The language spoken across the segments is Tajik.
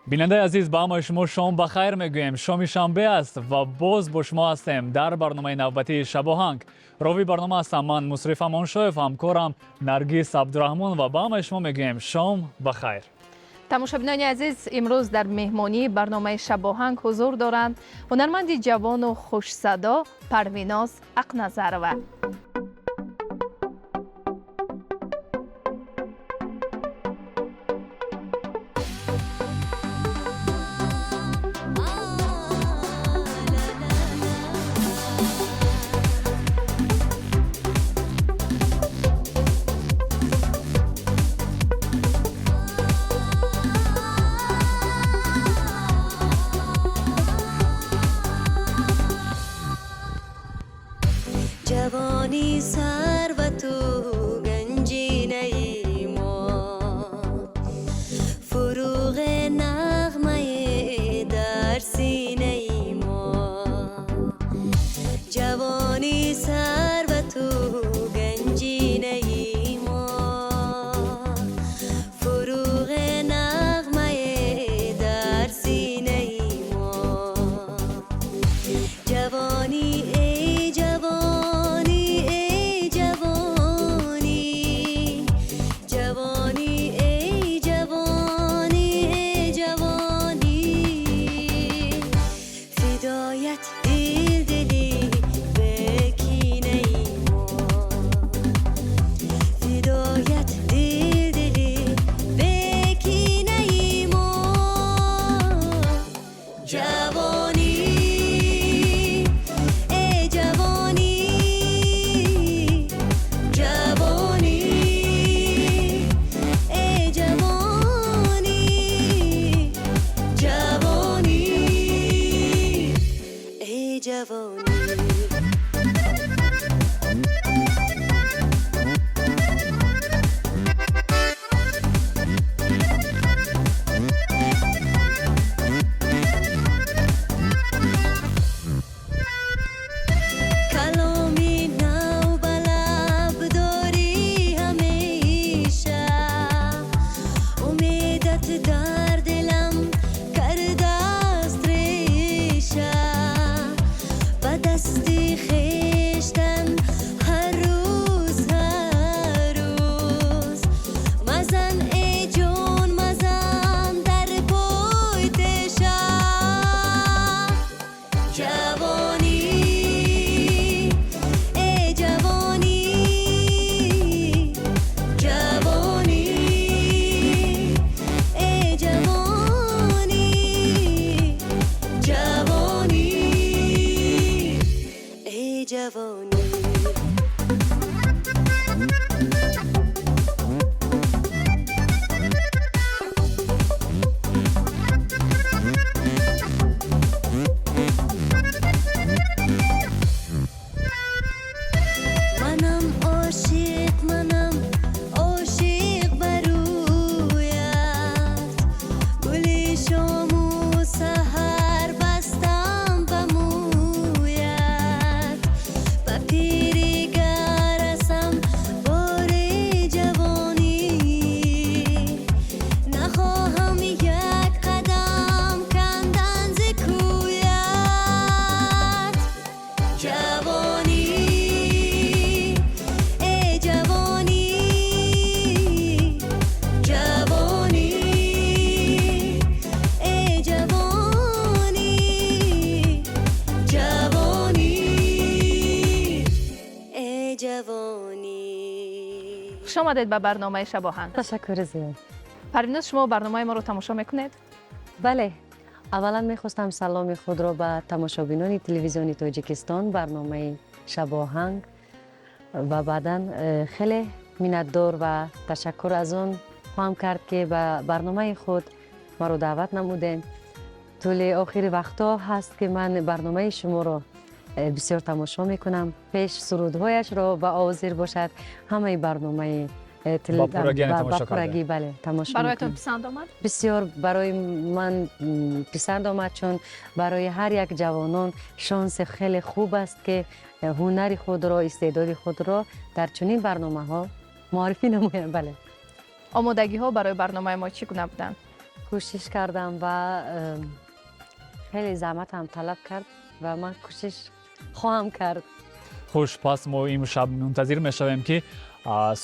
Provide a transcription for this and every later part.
Бинандаи азиз, ба ҳамаи шумо шом ба хайр мегӯем. Шоми шанбе аст ва боз бо шумо ҳастем дар барномаи навбатии Шабоҳанг. Ровии барнома ҳастам ман, Мусриф Амоншоев, ҳамкорам Наргиз Абдураҳмон, ва ба ҳамаи шумо мегӯем шом ба хайр. Тамошобинони азиз, имрӯз дар меҳмонии барномаи Шабоҳанг ҳузур доранд ҳунарманди ҷавону хушсадо Парвиноз Ақназарова. Ҷавонӣ сарвату ганҷинаи мо, фуруғи нағмаи дар синаи мо. Ҷавонӣ сарвату ганҷинаи мо, фуруғи нағмаи дар синаи мо. Ҷавонӣ, эй ҷавонӣ, эй ҷавонӣ, ҷавонӣ, эй ҷавонӣ, эй ҷавонӣ, фидоят дил дилӣ ба кинаи мо, фидоят дил дилӣ ба кинаи мо. Ҷавонӣ, эй ҷавонӣ, ҷавонӣ, эй ҷавонӣ, ҷавонӣ, эй ҷавонӣ. Каломи нав ба лаб дорӣ ҳамеша, умедат дар дилам кардаст реша. Ба дасти хештан ҳар рӯз, ҳар рӯз мазан, эй ҷон, мазан дар пой теша. Ҷавонӣ, эй ҷавонӣ, ҷавонӣ, эй ҷавонӣ, ҷавонӣ, эй ҷавонӣ. Манам ошиқ, манам ошиқ ба рӯят, гули шому саҳар бастам ба мӯят. Ба пирӣ гарасам бори ҷавонӣ, нахоҳам як қадам кандан зи кӯят. Ҷавонӣ, эй ҷавонӣ, ҷавонӣ, эй ҷавонӣ, ҷавонӣ, эй ҷавонӣ. Хуш омадед ба барномаи Шабоҳанг. Ташаккури зиёд. Парвиноз, шумо барномаи моро тамошо мекунед? Бале, аввалан мехостам саломи худро ба тамошобинони телевизиони Тоҷикистон, барномаи Шабоҳанг, ва баъдан хеле миннатдор ва ташаккур аз он хоҳам кард, ки ба барномаи худ маро даъват намудем. Тӯли охири вақтҳо ҳаст, ки ман барномаи шуморо бисёр тамошо мекунам. Пеш сурудҳояшро ба овозир бошад, ҳамаи барномаи Ба пуррагӣ яъне ба тамошо пуррагӣ, бале, тамошо Бароятон мекунам. писанд омад? Бисёр барои ман писанд омад, чун барои ҳар як ҷавонон шонси хеле хуб аст, ки ҳунари худро, истеъдоди худро дар чунин барномаҳо муаррифӣ намоянд, бале. Омодагиҳо барои барномаи мо чӣ гуна буданд? Кӯшиш кардам ва хеле заҳмат ҳам талаб кард ва ман кӯшиш хоҳам кард. Хуш, пас мо имшаб мунтазир мешавем, ки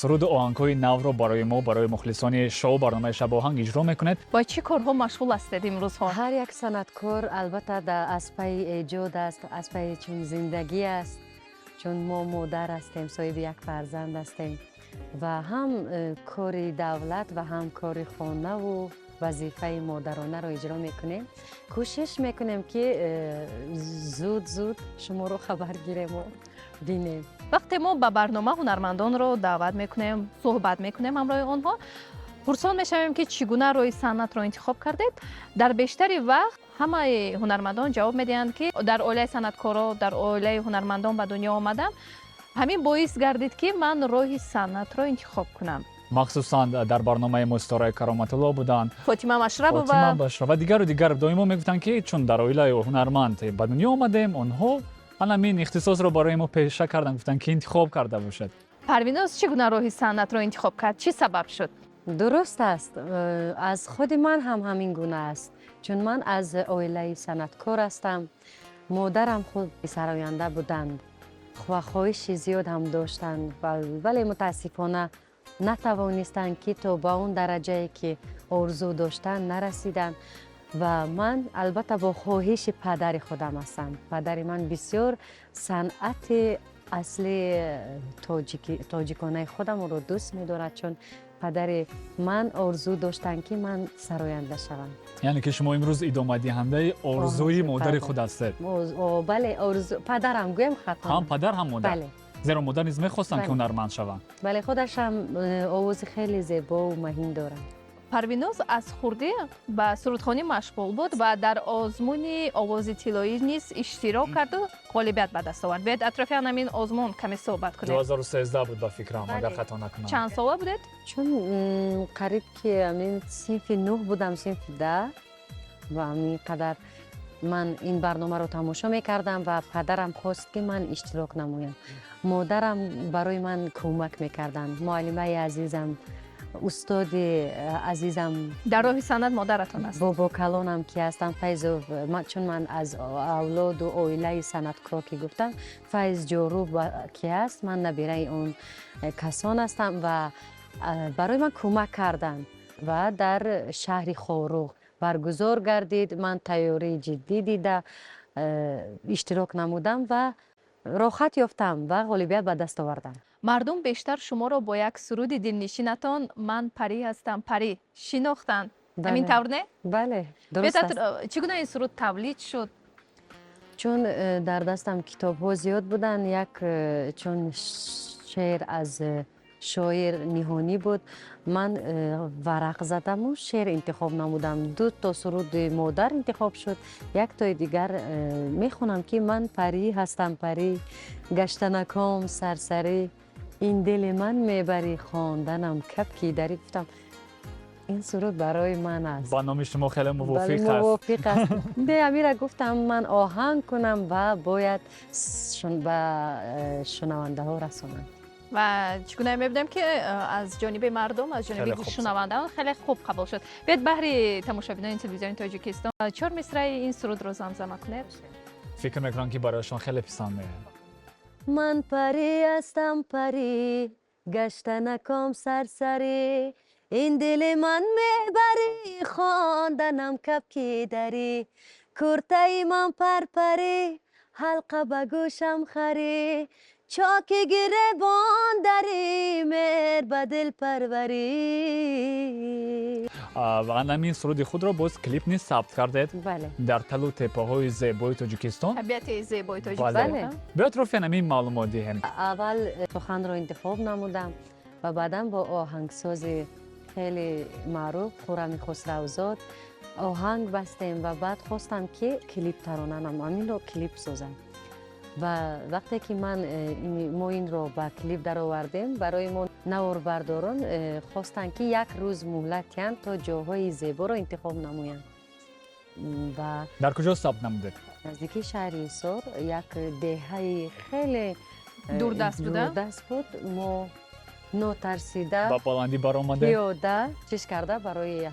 суруду оҳангҳои навро барои мо, барои мухлисони шоу барномаи Шабоҳанг иҷро мекунед. Бо чӣ корҳо машғул ҳастед имрӯзҳо? Ҳар як санъаткор, албатта, аз пайи эҷод аст, аз пайи чун зиндагӣ аст, чун мо модар ҳастем, соҳиби як фарзанд ҳастем ва ҳам кори давлат ва ҳам кори хонаву вазифаи модаронаро иҷро мекунем. Кӯшиш мекунем, ки зуд зуд шуморо хабар гирему бинем. Вақте мо ба барнома ҳунармандонро даъват мекунем, суҳбат мекунем ҳамроҳи онҳо, пурсон мешавем, ки чӣ гуна роҳи санъатро интихоб кардед, дар бештари вақт ҳамаи ҳунармандон ҷавоб медиҳанд, ки дар оилаи санъаткоро, дар оилаи ҳунармандон ба дунё омадам, ҳамин боис гардид, ки ман роҳи санъатро интихоб кунам. Махсусан дар барномаи мо Ситораи Кароматулло буданд, Фотима Машрабова. Фотима Машраб ва дигару дигар доимо мегуфтанд, ки чун дар оилаи ҳунарманд ба дунё омадем, онҳо ҳамин ихтисосро барои мо пеша карданд, гуфтанд, ки интихоб карда бошад. Парвиноз чӣ гуна роҳи санъатро интихоб кард? Чӣ сабаб шуд? Дуруст аст. Аз худи ман ҳам ҳамин гуна аст, чун ман аз оилаи санъаткор ҳастам. Модарам худ сароянда буданд ва хоҳиши зиёд ҳам доштанд, вале мутаассифона натавонистанд, ки то ба он дараҷае, ки орзу доштанд, нарасиданд. Ва ман, албатта, бо хоҳиши падари худам ҳастам. Падари ман бисёр санъати асли тоҷиконаи худамонро дӯст медорад, чун падари ман орзу доштанд, ки ман сароянда шавам. Яъне ки шумо имрӯз идомадиҳандаи орзуи модари худ ҳастед. Бале, орзу падарам гӯям, хато. Ҳам падар, ҳам модар. Зеро модар низ мехостанд, ки ҳунарманд шаванд. Бале, худашам овози хеле зебову маҳин дорад. Парвиноз аз хурдӣ ба сурудхонӣ машғул буд ва дар озмуни Овози тиллоӣ низ иштирок карду ғолибият ба даст овард. Биёед, атрофи ҳамин озмун каме суҳбат кунем. 2013 буд, ба фикрам, агар хато накунам. Чанд сола будед? Чун қариб ки ҳамин синфи нӯҳ будам, синфи 10, ва ҳамин қадар ман ин барномаро тамошо мекардам ва падарам хост, ки ман иштирок намоям. Модарам барои ман кӯмак мекарданд, муаллимаи азизам, устоди азизам. Дар роҳи санъат модаратон аст. Бобокалонам ки ҳастам, Файзов. Чун ман аз авлоду оилаи санъаткор ки гуфтам, Файз Ҷоруб ки ҳаст, ман набираи он касон ҳастам ва барои ман кӯмак карданд ва дар шаҳри Хоруғ баргузор гардид. Ман тайёрии ҷиддӣ дида иштирок намудам ва роҳат ёфтам ва ғолибият ба даст овардам. Мардум бештар шуморо бо як суруди дилнишинатон, «Ман парӣ ҳастам, парӣ», шинохтанд. Ҳамин тавр, не? Бале, дуруст аст. Чӣ гуна ин суруд тавлид шуд? Чун дар дастам китобҳо зиёд буданд, як чун шеър аз шоир ниҳонӣ буд, ман варақ задаму шеър интихоб намудам. Ду то суруди модар интихоб шуд, як тои дигар мехонам, ки ман парӣ ҳастам, парӣ, гаштанаком сарсарӣ, ин дили ман мебарӣ, хонданам кабки дарӣ. Гуфтам, ин суруд барои ман аст. Ба номи шумо хеле мувофиқ аст. Мувофиқ аст. Де, амира гуфтам, ман оҳанг кунам ва бояд ба шунавандаҳо расонам. Ва чӣ гуна мебинем, ки аз ҷониби мардум, аз ҷониби шунавандаон хеле хуб қабул шуд. Биёед, баҳри тамошобинони Телевизиони Тоҷикистон чор мисраи ин сурудро замзама кунед. Фикр мекунам, ки барояшон хеле писанд меояд. Ман парӣ ҳастам, парӣ, гаштанаком сарсарӣ, ин дили ман мебарӣ, хонданам кабки дарӣ, куртаи ман парпарӣ, ҳалқа ба гӯшам харӣ, чоки гиребон дарӣ, мер ба дил парварӣ. Ва ҳамин суруди худро боз клип низ сабт кардед. Бале. Дар талу теппаҳои зебои Тоҷикистон. Табиати зебои Тоҷикистон. Бале. Биё, атрофи ҳамин маълумот диҳем. Аввал суханро интихоб намудам ва баъдан бо оҳангсози хеле маъруф Хуррами Хусравзод оҳанг бастем ва баъд хостам, ки клип таронанам, ҳаминро клип созам. Ва вақте ки ман мо инро ба клип даровардем, барои мо наворбардорон хостанд, ки як рӯз муҳлат диҳанд, то ҷоҳои зеборо интихоб намоянд ва Дар куҷо сабт намудед? Наздики шаҳри Ҳисор, як деҳаи хеле дурдаст буда? Дурдаст буд. Мо нотарсида Ба баландӣ баромадед. пиёда чиз карда барои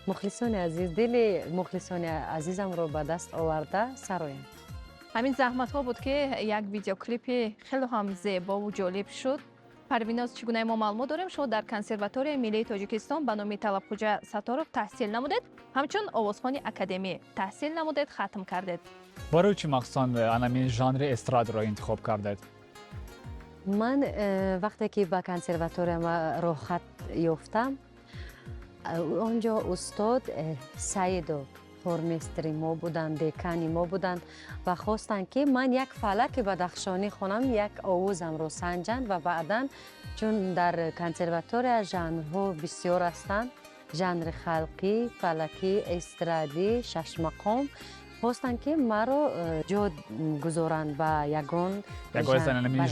Мухлисони азиз, дили мухлисони азизамро ба даст оварда сароям. Ҳамин заҳматҳо буд, ки як видеоклипи хеле ҳам зебову ҷолиб шуд. Парвиноз, чӣ гуна мо маълумот дорем, шумо дар Консерваторияи миллии Тоҷикистон ба номи Талабхуҷа Сатторов таҳсил намудед, ҳамчун овозхони академӣ таҳсил намудед, хатм кардед. Барои чӣ махсусан анамин жанри эстрадро интихоб кардед? Ман вақте ки ба консерватория роҳхат ёфтам, он ҷо устод Саидов хормистри мо буданд, декани мо буданд ва хостанд, ки ман як фалаки бадахшонӣ хонам, як овозамро санҷанд ва баъдан, чун дар консерватория жанрҳо бисёр ҳастанд, жанри халқӣ, фалакӣ, эстрадӣ, шашмақом, хостанд, ки маро ҷо гузоранд ба ягон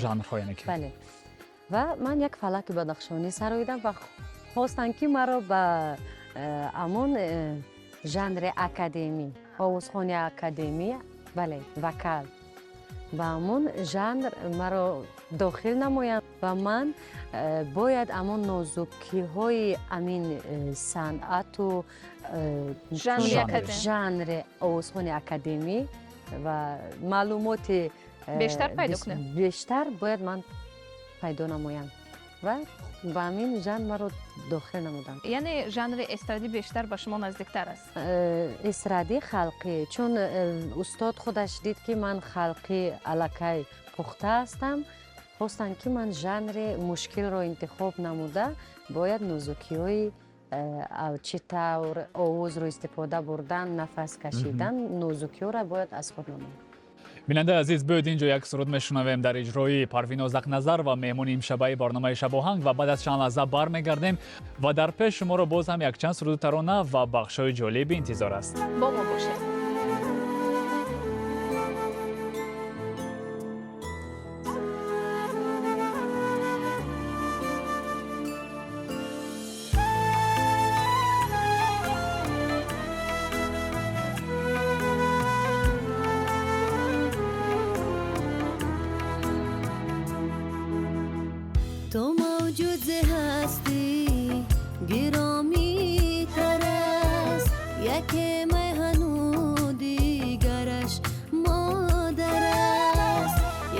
жанрҳо. Бале, ва ман як фалаки бадахшонӣ сароидам ва хостанд, ки маро ба амон жанри академӣ, овозхони академӣ, бале, вокал, ба ҳамон жанр маро дохил намоянд ва ман бояд ҳамон нозукиҳои амин санъату жанри овозхони академӣ ва маълумоти бештар пайдо кунем, бештар бояд ман пайдо намоям ва ба ҳамин жанр маро дохил намудам. Яъне жанри эстрадӣ бештар ба шумо наздиктар аст? Эстрадӣ, халқӣ, чун устод худаш дид, ки ман халқӣ аллакай пухта ҳастам, хостанд, ки ман жанри мушкилро интихоб намуда, бояд нозукиҳои чӣ тавр овозро истифода бурдан, нафас кашидан, нозукиҳоро бояд аз худ намоям. Бинандаи азиз, биёед, инҷо як суруд мешунавем дар иҷрои Парвиноз Ақназар ва меҳмони имшабаи барномаи Шабоҳанг ва баъд аз чанд лаҳза бармегардем ва дар пеш шуморо боз ҳам якчанд суруду тарона ва бахшҳои ҷолиби интизор аст. Бо мо бошед. То мавҷуд зе ҳастӣ гиромитар аст, яке майҳану дигараш модар аст,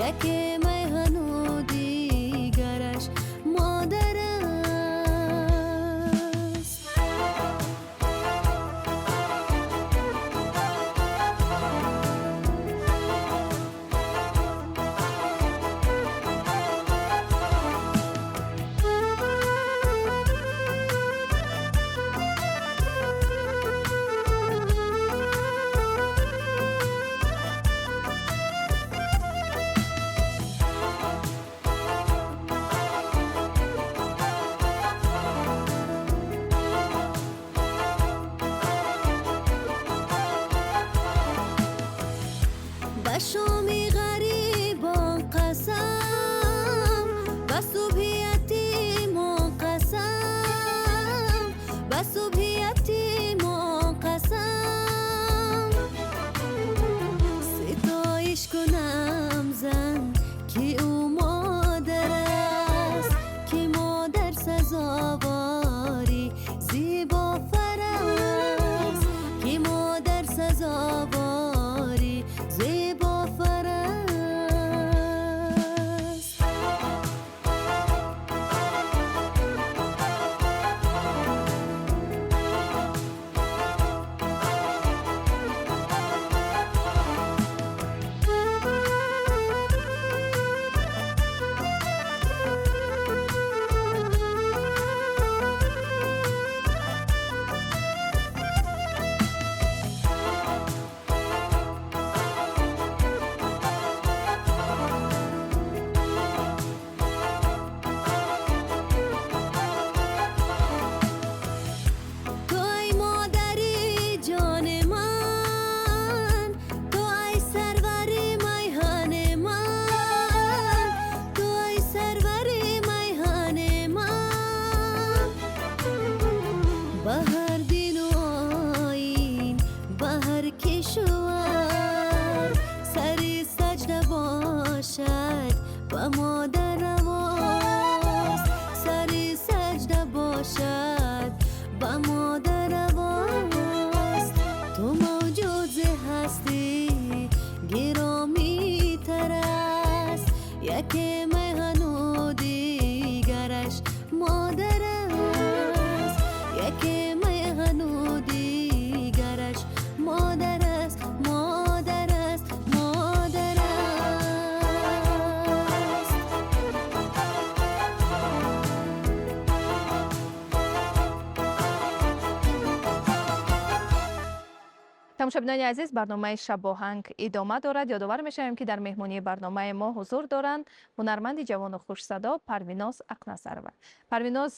яке майҳану дигараш модар аст. Ба шоми ғарибон қасам, ба субҳи ятимон қасам, ба субҳи ятимон қасам. Ситоиш кунам зан, ки ӯ модар аст, ки модар сазовори зебофар аст, ки модар сазовори зебофар аст. Ту ай модари ҷони ман, ту ай сарвари майҳани ман, ту ай сарвари майҳани ман. Ба ҳар дину оин, ба ҳар кишвар сари саҷда бошад ба модар равост, сари саҷда бошад ба модар равост. Тамошобинони азиз, барномаи Шабоҳанг идома дорад. Ёдовар мешавем, ки дар меҳмонии барномаи мо ҳузур доранд ҳунарманди ҷавону хушсадо Парвиноз Ақназарова. Парвиноз,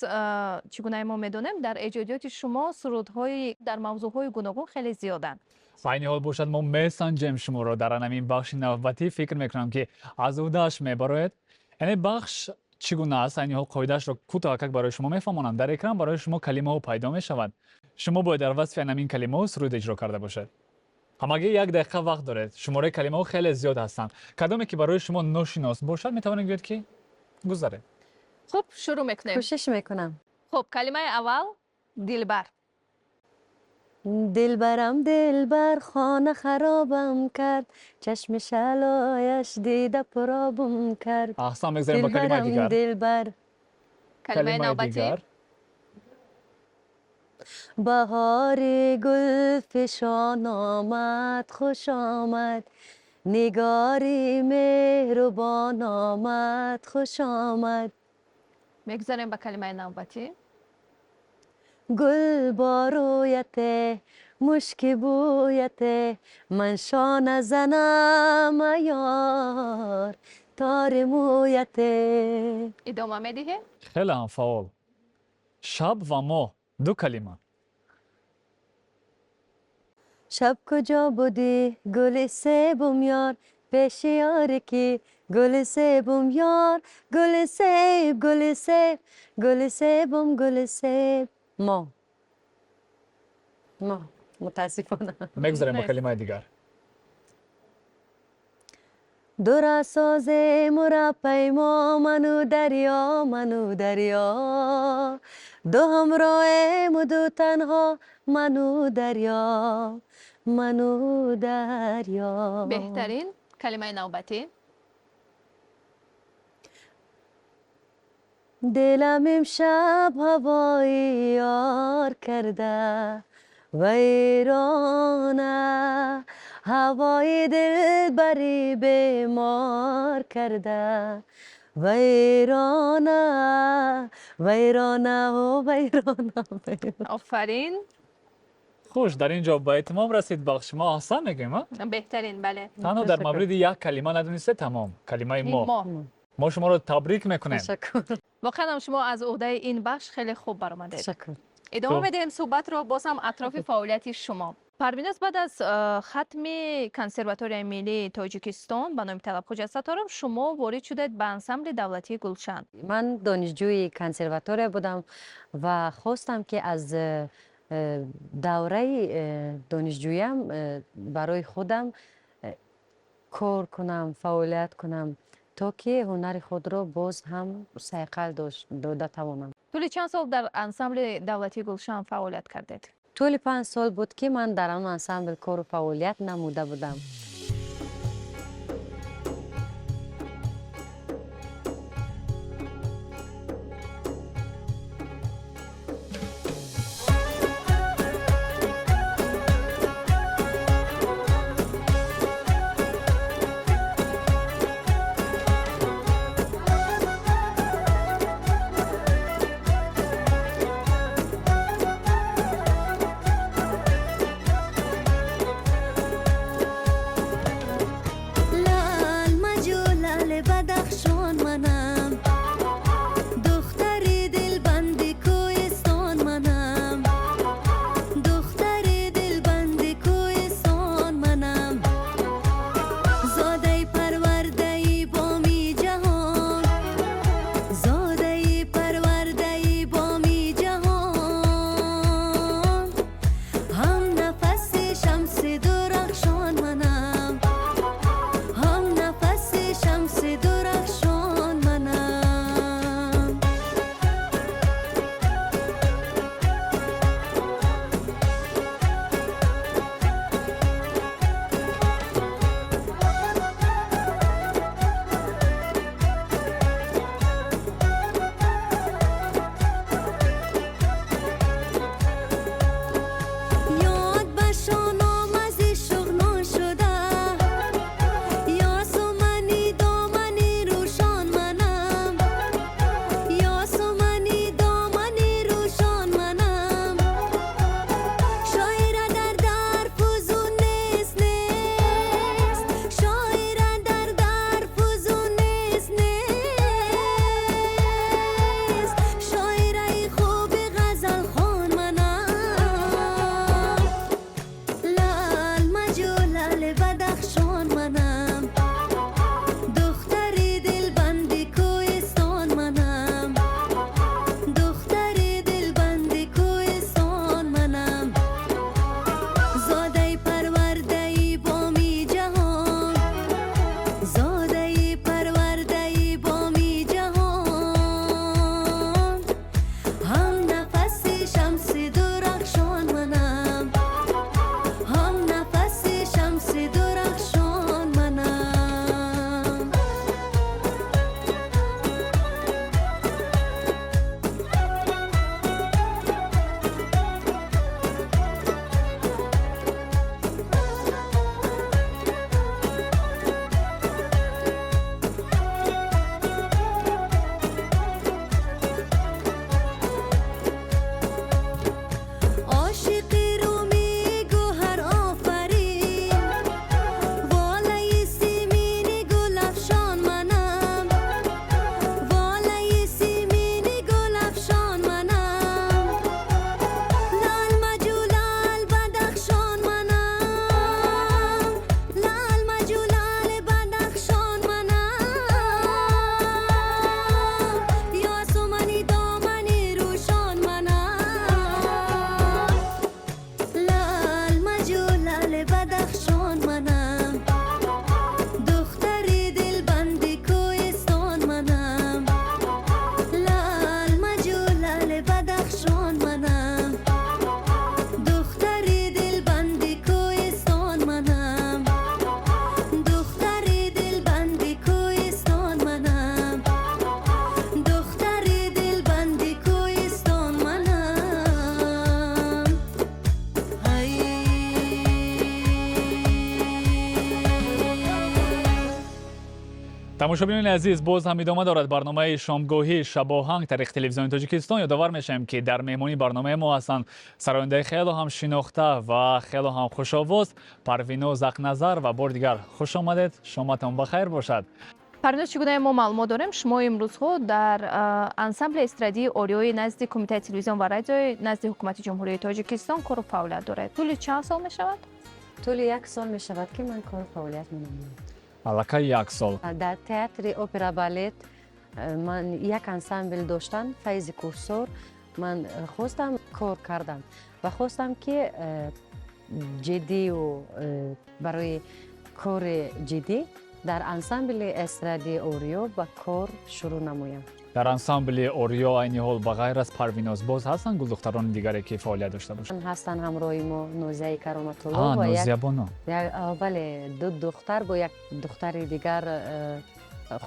чӣ гуна мо медонем, дар эҷодиёти шумо сурудҳои дар мавзӯъҳои гуногун хеле зиёданд. Айни ҳол бошад, мо месанҷем шуморо дар анамин бахши навбатӣ. Фикр мекунам, ки аз ӯҳдааш мебароед. Яъне бахш чӣ гуна аст? Айни ҳол қоидаашро кӯтоҳакак барои шумо мефаҳмонам. Дар экран барои шумо калимаҳо пайдо мешаванд. Шумо бояд дар васфи анамин калимаҳо суруд иҷро карда бошед. Ҳамагӣ як дақиқа вақт доред. Шумораи калимаҳо хеле зиёд ҳастанд. Кадоме ки барои шумо ношинос бошад, метавонед гӯед, ки гузаред. Хуб, шурӯъ мекунем. Кӯшиш мекунам. Хуб, калимаи аввал: дилбар. Дилбарам, дилбар, хона харобам кард, чашми шалояш дида пуробум кард. Аҳсан, мегзарем ба калимаи Дилбарам, дигар. дилбар. Калимаи навбатӣ. Дигар. Баҳори гулфишон омад, хуш омад, нигори меҳрубон омад, хуш омад. Мегузарем ба калимаи навбатӣ. Гул бо рӯяте, мушки бӯяте, ман шона занам, аёр, тори мӯяте. Идома медиҳем. Хеле ҳам фаъол. Шаб ва моҳ, ду калима. Шаб куҷо будӣ, гули себум, ёр, пеши ёре ки гули себум, ёр, гули себ, гули себ, гули себум, гули себ. Моҳ, моҳ, мутаассифона. Мегузарем ба Нест. калимаи дигар. Дура созем паймо, ману дарё, ману дарё, ду ҳамроҳему ду танҳо, ману дарё, ману дарё. Беҳтарин. Калимаи навбатӣ. Дилам имшаб ҳавои ёр карда вайрона, ҳавои дилбари бемор карда вайрона, вайрона, вайрона, вайрона. Офарин. Хуш, дар ин ҷо ба итмом расид бахш. Мо аҳсан мегӯем, а? Беҳтарин, бале. Танҳо дар Ташаккур. мавриди як калима надонисте, тамом, калимаи ин моҳ. моҳ. Мо шуморо табрик мекунем. Ташаккур. Воқеан ҳам шумо аз уҳдаи ин бахш хеле хуб баромадед. Ташаккур. Идома Хуб. медиҳем суҳбатро боз ҳам атрофи фаъолияти шумо. Парвиноз, баъд аз хатми Консерваторияи миллии Тоҷикистон ба номи Талабхоҷа Сатторов шумо ворид шудед ба ансамбли давлатии Гулшан. Ман донишҷӯи консерватория будам ва хостам, ки аз давраи донишҷӯям барои худам кор кунам, фаъолият кунам, то ки ҳунари худро боз ҳам сайқал дода тавонам. Тӯли чанд сол дар ансамбли давлатии Гулшан фаъолият кардед? Тӯли 5 сол буд, ки ман дар он ансамбл кору фаъолият намуда будам. Тамошобинони азиз, боз ҳам идома дорад барномаи шомгоҳии Шабоҳанг тариқи Телевизиони Тоҷикистон. Ёдовар мешавем, ки дар меҳмонии барномаи мо ҳастанд сарояндаи хело ҳам шинохта ва хело ҳам хушовоз Парвиноз Ақназар. Ва бори дигар хуш омадед, шоматон ба хайр бошад. Парвиноз, чӣ гуна мо маълумот дорем, шумо имрӯзҳо дар ансамбли эстрадии Ориёи назди Кумитаи телевизион ва радиои назди Ҳукумати Ҷумҳурии Тоҷикистон кору фаъолият доред. Тӯли чанд сол мешавад? Тӯли як сол мешавад, ки ман кору фаъолият менамоям. Аллакай як сол. Дар театри опера балет ман як ансамбл доштам, Файзи Курсор. Ман хостам кор кардам ва хостам, ки ҷиддию барои кори ҷиддӣ дар ансамбли эстрадии Ориё ба кор шурӯъ намоям. Дар ансамбли Ориё айни ҳол ба ғайр аз Парвиноз боз ҳастанд гулдухтарони дигаре, ки фаъолият дошта бошанд? Ҳастанд, ҳамроҳи мо Нозияи Кароматулло. Нозия боно. Бале, ду духтар бо як духтари дигар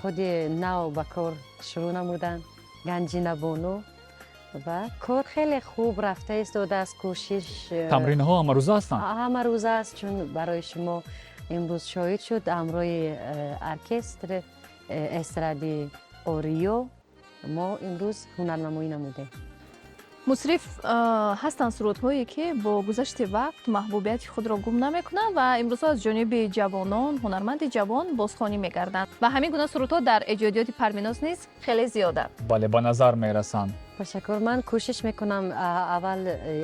худи нав ба кор шурӯъ намуданд, Ганҷина бону, ва кор хеле хуб рафта истодааст, кӯшиш. Тамринҳо ҳамарӯза ҳастанд? Ҳамарӯза аст, чун барои шумо имрӯз шоҳид шуд, ҳамроҳи оркестри эстрадии Ориё мо имрӯз ҳунарнамоӣ намудем. Мусриф, ҳастанд сурудҳое, ки бо гузашти вақт маҳбубияти худро гум намекунанд ва имрӯзҳо аз ҷониби ҷавонон, ҳунарманди ҷавон бозхонӣ мегарданд ва ҳамин гуна сурудҳо дар эҷодиёти Парвиноз низ хеле зиёданд. Бале, ба назар мерасанд. Ташаккур. Ман кӯшиш мекунам аввал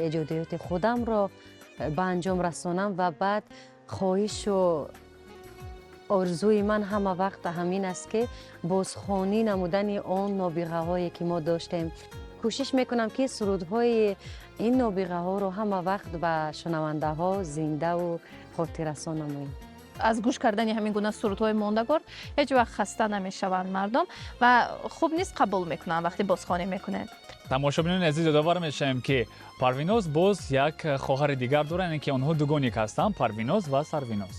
эҷодиёти худамро ба анҷом расонам ва баъд хоҳишу орзуи ман ҳама вақт ҳамин аст, ки бозхонӣ намудани он нобиғаҳое, ки мо доштем. Кӯшиш мекунам, ки сурудҳои ин нобиғаҳоро ҳама вақт ба шунавандаҳо зиндаву хотиррасон намоем. Аз гӯш кардани ҳамин гуна сурудҳои мондагор ҳеҷ вақт хаста намешаванд мардум ва хуб низ қабул мекунанд, вақте бозхонӣ мекунед. Тамошобинони азиз, ёдовар мешавем, ки Парвиноз боз як хоҳари дигар доранд, ки онҳо дугоник ҳастанд, Парвиноз ва Сарвиноз.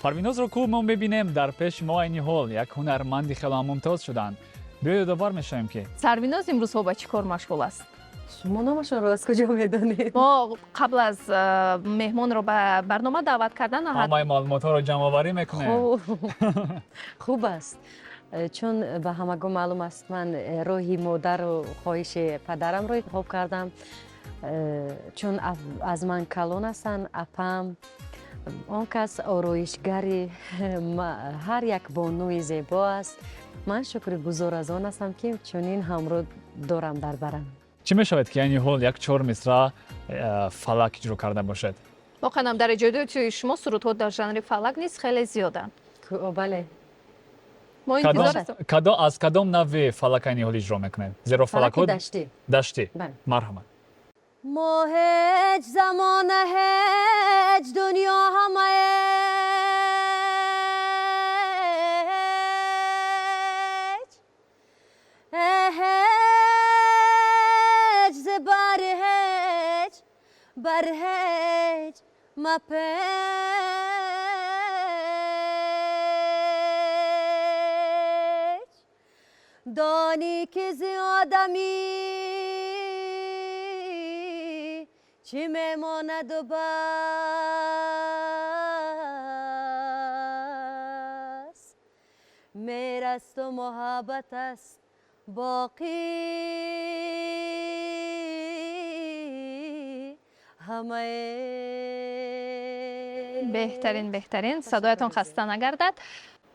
Парвинозро ку мо мебинем дар пеши мо, айни ҳол як ҳунарманди хело мумтоз шуданд. Биё, ёдовар мешавем, ки Сарвиноз имрӯзҳо ба чӣ кор машғул аст? Шумо номашонро аз куҷо медонед? Мо қабл аз меҳмонро ба барнома даъват кардан ҳамаи маълумотҳоро ҷамъоварӣ мекунем. Хуб аст, чун ба ҳамагон маълум аст, ман роҳи модару хоҳиши падарамро интихоб кардам, чун аз ман калон ҳастанд. Апам он кас ороишгари ҳар як бонуи зебо аст. Ман шукргузор аз он ҳастам, ки чунин ҳамроҳ дорам дар барам. Чӣ мешавад, ки айни ҳол як чор мисра фалак иҷро карда бошед? Воқеан ҳам дар эҷодиёти шумо сурудҳо дар жанри фалак низ хеле зиёданд. Бале. Мо интизор ҳастем. Аз кадом навъи фалак айни ҳол иҷро мекунед, зеро фалакҳо Фалаки даштӣ. Даштӣ. Бале. Марҳамат. Мо ҳеҷ замона, ҳеҷ дунё, ҳама ҳеҷ, ҳеҷ зибар, ҳеҷ бар ҳеҷ мапеч. Донӣ, ки зи одамӣ чӣ мемонаду бас, меҳрасту муҳаббат аст боқӣ ҳамаи. Беҳтарин, беҳтарин, садоятон хаста нагардад.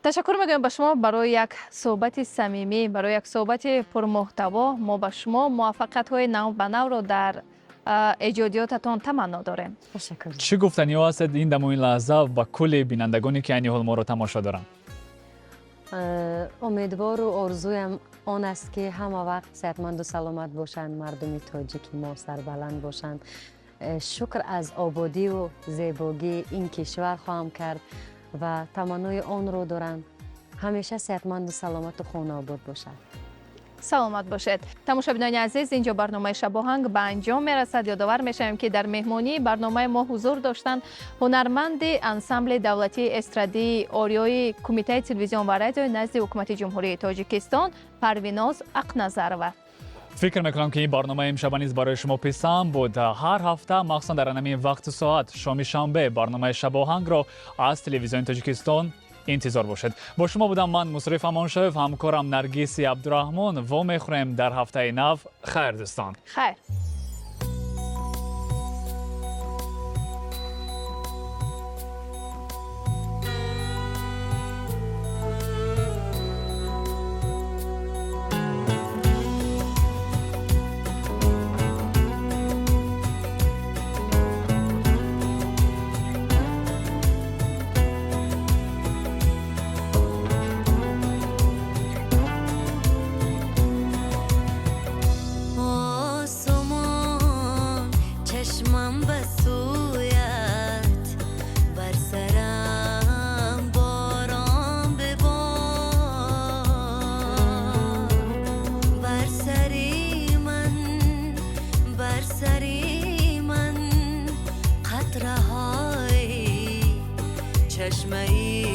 Ташаккур мегӯем ба шумо барои як суҳбати самимӣ, барои як суҳбати пурмуҳтаво. Мо ба шумо муваффақиятҳои нав ба навро дар эҷодиётатон таманно дорем. Ташаккур. Чӣ гуфтаниҳо ҳастед ин даму ин лаҳза ба кулли бинандагоне, ки айни ҳол моро тамошо доранд? Умедвору орзуям он аст, ки ҳама вақт сеҳатманду саломат бошанд, мардуми тоҷики мо сарбаланд бошанд. Шукр аз ободию зебогии ин кишвар хоҳам кард ва таманнои онро дорам, ҳамеша сеҳатманду саломату хонаобод бошад. Саломат бошед. Тамошобинони азиз, инҷо барномаи Шабоҳанг ба анҷом мерасад. Ёдовар мешавем, ки дар меҳмонии барномаи мо ҳузур доштанд ҳунарманди ансамбли давлатии эстрадии Ориёи Кумитаи телевизион ва радиои назди Ҳукумати Ҷумҳурии Тоҷикистон Парвиноз Ақназарова. Фикр мекунам, ки ин барномаи имшаба низ барои шумо писанд буд. Ҳар ҳафта, махсусан дар ҳамин вақту соат, шоми шанбе, барномаи Шабоҳангро аз Телевизиони Тоҷикистон. Интизор бошед. Бо шумо будам ман, Мусриф Амоншоев, ҳамкорам Наргиси Абдураҳмон. Вомехӯрем дар ҳафтаи нав. Хайр, дӯстон. Хайр. Осмон, чашмам ба сӯят, бар сарам борон бибор, бар сари ман, бар сари ман қатраҳои чашмаи.